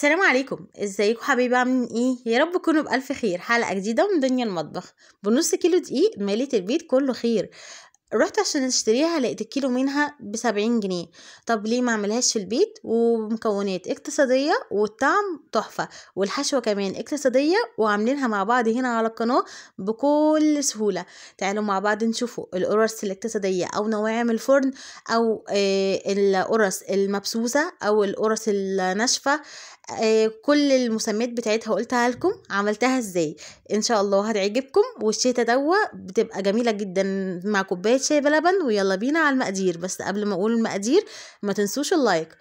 السلام عليكم، ازيكم حبايبي؟ عاملين ايه؟ يا رب تكونوا بالف خير. حلقة جديدة من دنيا المطبخ. بنص كيلو دقيق مالت البيت كله خير. رحت عشان اشتريها لقيت الكيلو منها ب70 جنيه. طب ليه ما اعملهاش في البيت؟ ومكونات اقتصادية والطعم تحفة والحشوه كمان اقتصادية، وعاملينها مع بعض هنا على القناة بكل سهولة. تعالوا مع بعض نشوفوا القرص الاقتصادية او نواعم الفرن او القرص المبسوسه او القرص الناشفه، كل المسميات بتاعتها قلتها لكم عملتها ازاي. ان شاء الله هتعجبكم، والشتا دوا بتبقى جميلة جدا مع كوباية شاي بلبن. ويلا بينا على المقادير. بس قبل ما اقول المقادير ما تنسوش ال like.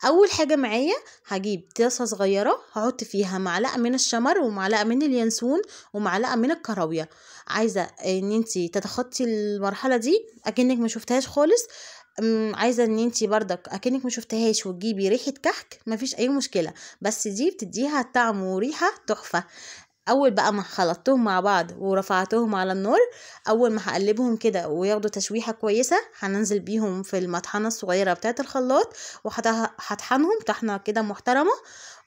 اول حاجة معايا هجيب طاسه صغيرة هحط فيها معلقه من الشمر ومعلقة من اليانسون ومعلقة من الكراويه. عايزه ان انتي تتخطي المرحلة دي اكنك ما شفتهاش خالص، عايزه ان انتي بردك اكنك ما شفتهاش وتجيبي ريحه كحك، مفيش اي مشكلة، بس دي بتديها طعم وريحه تحفة. اول بقى ما خلطتهم مع بعض ورفعتهم على النار، اول ما هقلبهم كده وياخدوا تشويحه كويسة هننزل بيهم في المطحنه الصغيرة بتاعه الخلاط، وهطحنهم طحنه كده محترمه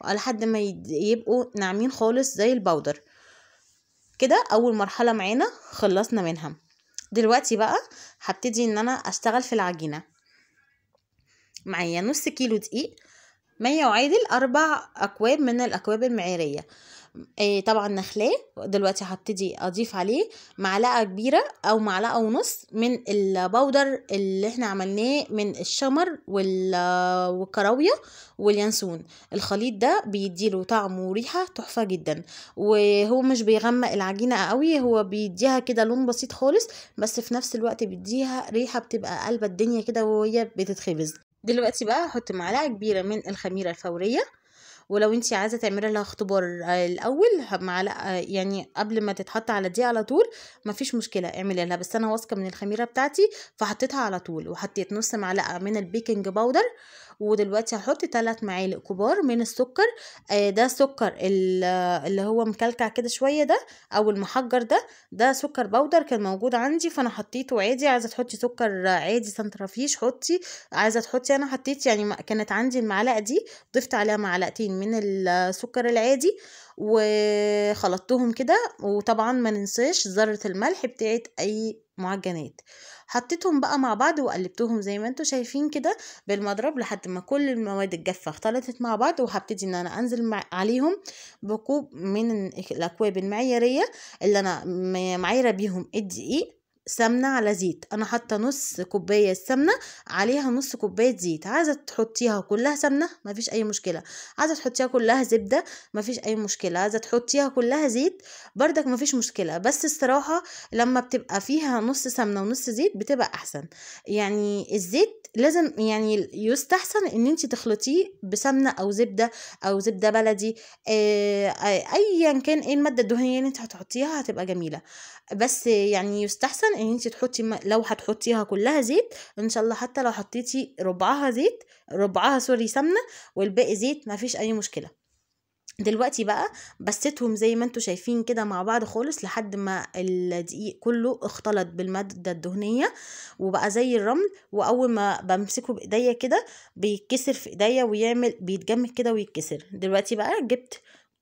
لحد ما يبقوا ناعمين خالص زي البودر كده. اول مرحلة معانا خلصنا منها. دلوقتي بقى هبتدي ان انا اشتغل في العجينة. معايا نص كيلو دقيق، ما يعادل 4 اكواب من الاكواب المعياريه، طبعا نخلاه. دلوقتي هبتدي اضيف عليه معلقه كبيرة او معلقه ونص من البودر اللي احنا عملناه من الشمر والكراويه واليانسون. الخليط ده بيديله طعم وريحه تحفة جدا، وهو مش بيغمق العجينة قوي، هو بيديها كده لون بسيط خالص، بس في نفس الوقت بيديها ريحه بتبقى قلبه الدنيا كده وهي بتتخبز. دلوقتي بقى هحط معلقه كبيرة من الخميره الفورية، ولو انتي عايزه تعملي لها اختبار الاول معلقه يعني قبل ما تتحط على دي على طول مفيش مشكلة اعملي لها، بس انا واثقة من الخميره بتاعتي فحطيتها على طول. وحطيت نص معلقه من ال baking powder، ودلوقتي هحط 3 معالق كبار من السكر. ده السكر اللي هو مكلكع كده شوية ده او المحجر ده، ده سكر powder كان موجود عندي فانا حطيته عادي. عايزه تحطي سكر عادي سنترافيش حطي، عايزه تحطي، انا حطيت يعني كانت عندي المعلقة دي ضفت عليها معلقتين من السكر العادي وخلطتهم كده. وطبعا ما ننساش ذره الملح بتاعت اي معجنات. حطيتهم بقى مع بعض وقلبتهم زي ما انتم شايفين كده بالمضرب لحد ما كل المواد الجافه اختلطت مع بعض. وهبتدي ان انا انزل عليهم بكوب من الاكواب المعياريه اللي انا معايره بيهم الدقيق، سمنه على زيت. انا حاطه نص كوباية سمنه عليها نص كوباية زيت. عايزه تحطيها كلها سمنه مفيش اي مشكلة، عايزه تحطيها كلها زبدة مفيش اي مشكلة، عايزه تحطيها كلها زيت بردك مفيش مشكلة، بس الصراحة لما بتبقى فيها نص سمنه ونص زيت بتبقى احسن. يعني الزيت لازم يعني يستحسن ان انت تخلطيه بسمنه او زبدة او زبدة بلدي، ايا كان ايه المادة الدهنية اللي انت هتحطيها هتبقى جميلة، بس يعني يستحسن ان انت تحطي لو هتحطيها كلها زيت ان شاء الله، حتى لو حطيتي ربعها زيت، ربعها sorry سمنه والباقي زيت مفيش اي مشكلة. دلوقتي بقى بسيتهم زي ما انتم شايفين كده مع بعض خالص لحد ما الدقيق كله اختلط بالماده الدهنية وبقى زي الرمل. واول ما بمسكه بايديا كده بيتكسر في ايديا ويعمل بيتجمد كده ويتكسر. دلوقتي بقى جبت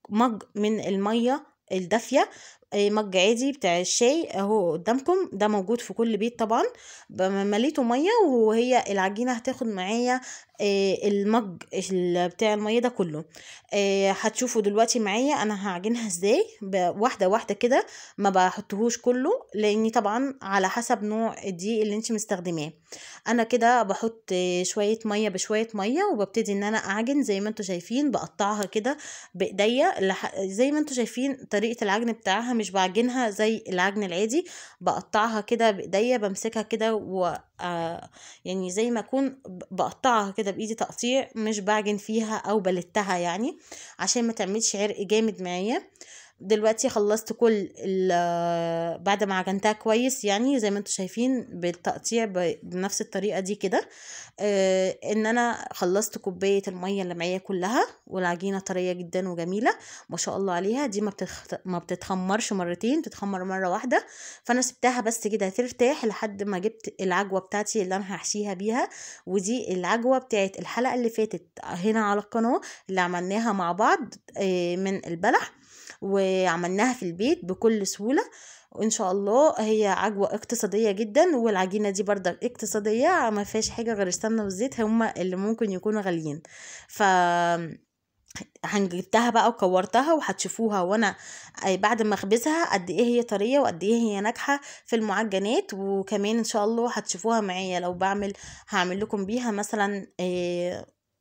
مج من المية الدافيه، مج عادي بتاع الشاي اهو قدامكم، ده موجود في كل بيت طبعا. مليته مية وهي العجينة هتاخد معايا المج بتاع المية ده كله. هتشوفوا دلوقتي معايا انا هعجنها ازاي واحدة واحدة كده، ما بحطهوش كله لاني طبعا على حسب نوع الدقيق اللي انت مستخدماه. انا كده بحط شوية مية بشوية مية وببتدي ان انا اعجن زي ما انتم شايفين، بقطعها كده بايديا زي ما انتم شايفين طريقه العجن بتاعها، مش بعجنها زي العجن العادي، بقطعها كده بايديا، بمسكها كده و يعني زي ما اكون بقطعها كده بايدي تقطيع، مش بعجن فيها او بلتها يعني عشان ما تعملش عرق جامد معايا. دلوقتي خلصت كل بعد ما عجنتها كويس، يعني زي ما انتم شايفين بالتقطيع بنفس الطريقة دي كده. ان انا خلصت كوباية المية اللي معايا كلها، والعجينه طرية جدا وجميلة ما شاء الله عليها. دي ما بتتخمرش مرتين، تتخمر مرة واحدة. فانا سبتها بس كده ترتاح لحد ما جبت العجوه بتاعتي اللي انا هحشيها بيها، ودي العجوه بتاعت الحلقة اللي فاتت هنا على القناة اللي عملناها مع بعض من البلح، وعملناها في البيت بكل سهولة. وان شاء الله هي عجوة اقتصادية جدا، والعجينة دي برضك اقتصادية، ما فيهاش حاجة غير السمنة والزيت هما اللي ممكن يكونوا غاليين. ف هنجبتها بقى وكورتها، وهتشوفوها وانا بعد ما اخبزها قد ايه هي طرية وقد ايه هي ناجحة في المعجنات. وكمان ان شاء الله هتشوفوها معايا لو هعمل لكم بيها مثلا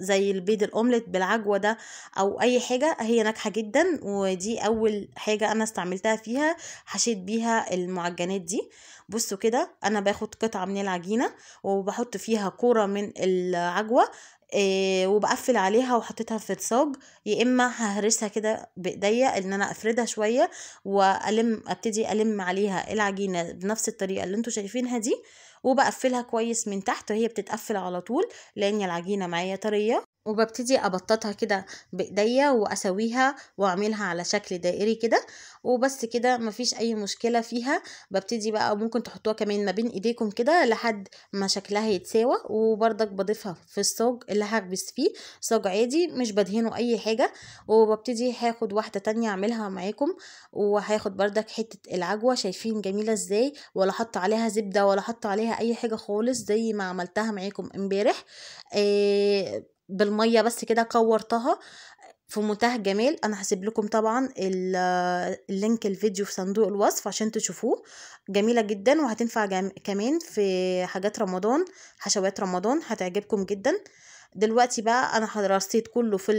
زي البيض الاومليت بالعجوه ده او اي حاجة، هي ناجحة جدا. ودي اول حاجة انا استعملتها فيها، حشيت بيها المعجنات دي. بصوا كده، انا باخد قطعه من العجينة وبحط فيها كورة من العجوه وبقفل عليها وحطيتها في الصاج، يا اما ههرسها كده بايديا ان انا افردها شوية والم، ابتدي الم عليها العجينة بنفس الطريقة اللي انتوا شايفينها دي، وبقفلها كويس من تحت وهي بتتقفل على طول لان العجينة معايا طرية. وببتدي ابططها كده بايديا واسويها واعملها على شكل دائري كده، وبس كده مفيش اي مشكلة فيها. ببتدي بقى ممكن تحطوها كمان ما بين ايديكم كده لحد ما شكلها يتساوى. وبرضك بضيفها في الصاج اللي هخبز فيه، صاج عادي مش بدهنه اي حاجة. وببتدي هاخد واحدة تانية اعملها معاكم، وهاخد بردك حتة العجوه، شايفين جميلة ازاي، ولا حط عليها زبدة ولا حط عليها اي حاجة خالص زي ما عملتها معاكم امبارح بالمية بس كده كورتها في منتهى الجمال. انا هسيب لكم طبعا ال link الفيديو في صندوق الوصف عشان تشوفوه. جميلة جدا وهتنفع كمان في حاجات رمضان، حشوات رمضان هتعجبكم جدا. دلوقتي بقى انا رصيت كله في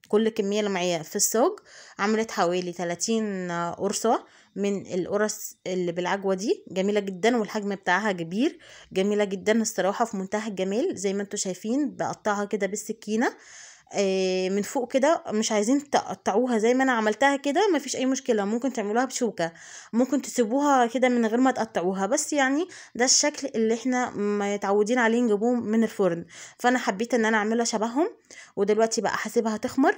كل الكمية اللي معايا في الصاج، عملت حوالي 30 قرصة من القرص اللي بالعجوه دي، جميلة جدا والحجم بتاعها كبير، جميلة جدا الصراحة في منتهى الجمال. زي ما انتم شايفين بقطعها كده بالسكينة من فوق كده، مش عايزين تقطعوها زي ما انا عملتها كده مفيش اي مشكلة، ممكن تعملوها بشوكة، ممكن تسيبوها كده من غير ما تقطعوها، بس يعني ده الشكل اللي احنا متعودين عليه نجيبوه من الفرن، فانا حبيت ان انا اعملها شبههم. ودلوقتي بقى هسيبها تخمر،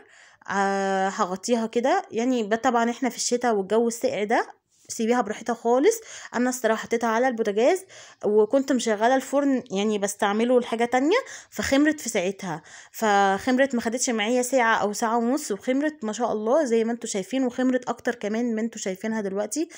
هغطيها كده، يعني طبعا احنا في الشتاء والجو الساقع ده سيبيها براحتها خالص. انا الصراحة حطيتها على البوتاجاز وكنت مشغله الفرن يعني بستعمله لحاجة تانية، فخمرت في ساعتها، فخمرت ما خدتش معايا ساعة او ساعة ونص، وخمرت ما شاء الله زي ما انتم شايفين، وخمرت اكتر كمان من انتم شايفينها دلوقتي.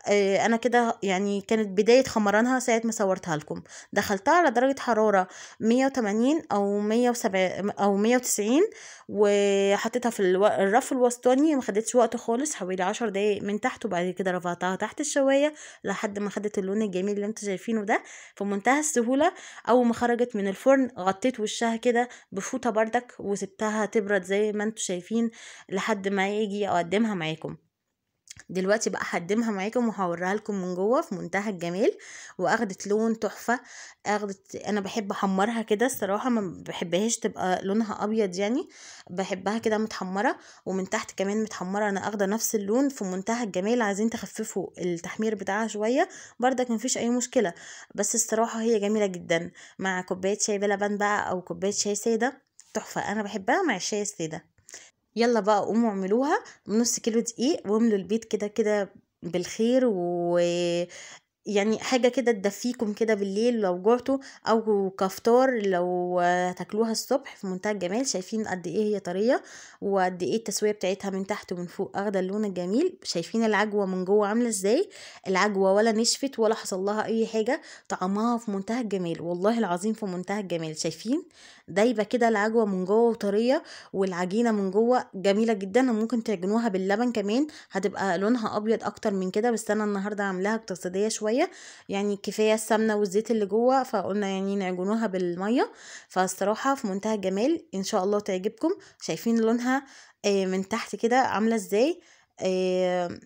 انا كده يعني كانت بداية خمرانها ساعة ما صورتها لكم. دخلتها على درجه حرارة 180 او 170 او 190، وحطيتها في الرف الوسطاني، ما خدتش وقت خالص، حوالي 10 دقايق من تحت، وبعد كده رفعتها تحت الشوايه لحد ما خدت اللون الجميل اللي انتوا شايفينه ده في منتهى السهولة. اول ما خرجت من الفرن غطيت وشها كده بفوطه بردك وسبتها تبرد زي ما انتوا شايفين لحد ما يجي اقدمها معاكم. دلوقتي بقى هقدمها معاكم وهوريها لكم من جوه في منتهى الجمال، واخدت لون تحفة. اخدت، انا بحب احمرها كده الصراحة، ما بحبهاش تبقى لونها ابيض، يعني بحبها كده متحمره، ومن تحت كمان متحمره. انا اخده نفس اللون في منتهى الجمال. عايزين تخففوا التحمير بتاعها شوية بردك مفيش اي مشكلة، بس الصراحة هي جميلة جدا مع كوباية شاي بلبن بقى او كوباية شاي ساده، تحفة. انا بحبها مع الشاي السادة. يلا بقى قوموا اعملوها بنص كيلو دقيق، واملوا البيت كده كده بالخير، و يعني حاجة كده تدفيكم كده بالليل لو جعتوا، او كفطار لو تاكلوها الصبح في منتهى الجمال. شايفين قد ايه هي طرية وقد ايه التسوية بتاعتها من تحت ومن فوق، اخده اللون الجميل. شايفين العجوه من جوه عامله ازاي، العجوه ولا نشفت ولا حصل لها اي حاجة، طعمها في منتهى الجمال والله العظيم في منتهى الجمال. شايفين دايبه كده العجوه من جوه وطريه، والعجينه من جوه جميلة جدا. وممكن تعجنوها باللبن كمان، هتبقى لونها ابيض اكتر من كده، بس انا النهارده عاملاها اقتصادية شوية، يعني كفاية السمنة والزيت اللي جوه، فقلنا يعني نعجنوها بالمية. فالصراحه في منتهى الجمال، ان شاء الله تعجبكم. شايفين لونها من تحت كده عامله ازاي،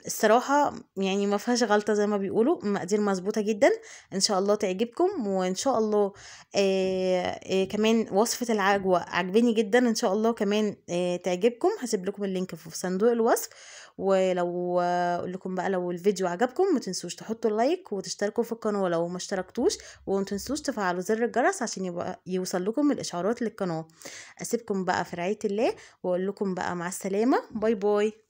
الصراحة يعني ما فيهاش غلطه زي ما بيقولوا، مقادير مظبوطة جدا. ان شاء الله تعجبكم، وان شاء الله كمان وصفه العجوه عجباني جدا، ان شاء الله كمان تعجبكم. هسيب لكم ال link في صندوق الوصف، ولو اقول لكم بقى لو الفيديو عجبكم ما تنسوش تحطوا ال like وتشتركوا في القناة لو ما اشتركتوش، وما تنسوش تفعلوا زر الجرس عشان يبقى يوصل لكم الاشعارات للقناة. اسيبكم بقى في رعاية الله، واقول لكم بقى مع السلامة، bye bye.